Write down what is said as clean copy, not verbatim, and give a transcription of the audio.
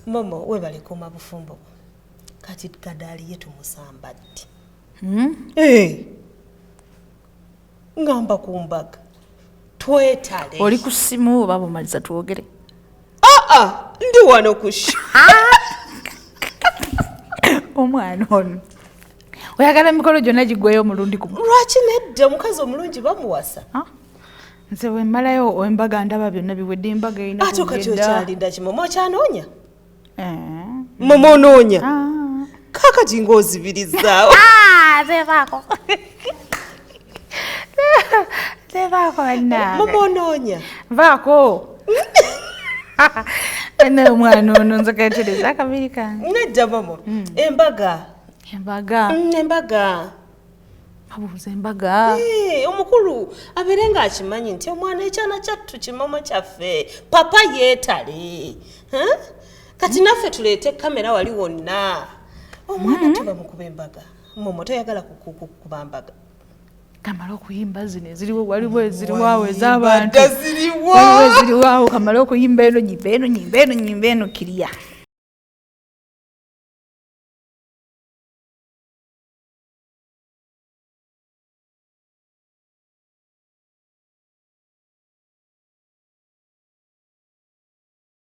Momo, webale kuuma bufumbo. Kati Gadaali ye tumusamba ddi? Eh. Ngamba ku mbaga twetale. Oli ku ssimu oba bumaliza twogere? Aa, ndi wano ku show. Omwana ono oyagala emikolo gyonna giggweyo omulundi gumu? Lwaki nedda? Omukazi omulungi bamuwasa. Ah, nze wemmalayo embaga ndaba byonna biwedde, embaga erina Ate kati kugenda. Okyalinda kimomo? Okyanoonya? Eh. Momo, onoonya? Ah. Kaakati ng'ozibirizaawo. Ah, zevaako, zevaako bannange. Momo, onoonya? Vaako naye omwana ono, nze ketereza akabiri kange. Nedda momo, embaga. Embaga? Embaga. Abuuza embaga. Eh, omukulu abeere ng'akimanyi nti omwana, ekyana kyattu kimomo kyaffe, papa yeetale. Huh? Kati naffe tuleete kamera wali wonna, omwana tuba mukuba embaga. Momo, toyagala kukuba mbaga? Kamale okuyimba zino eziriwo, waliwo eziriwo awo ez'abantu. Wayimba ziriwo. Waliwo eziriwo awo. Kamale okuyimba eno, nyimba eno, nyimba eno, nyimba eno, kirya.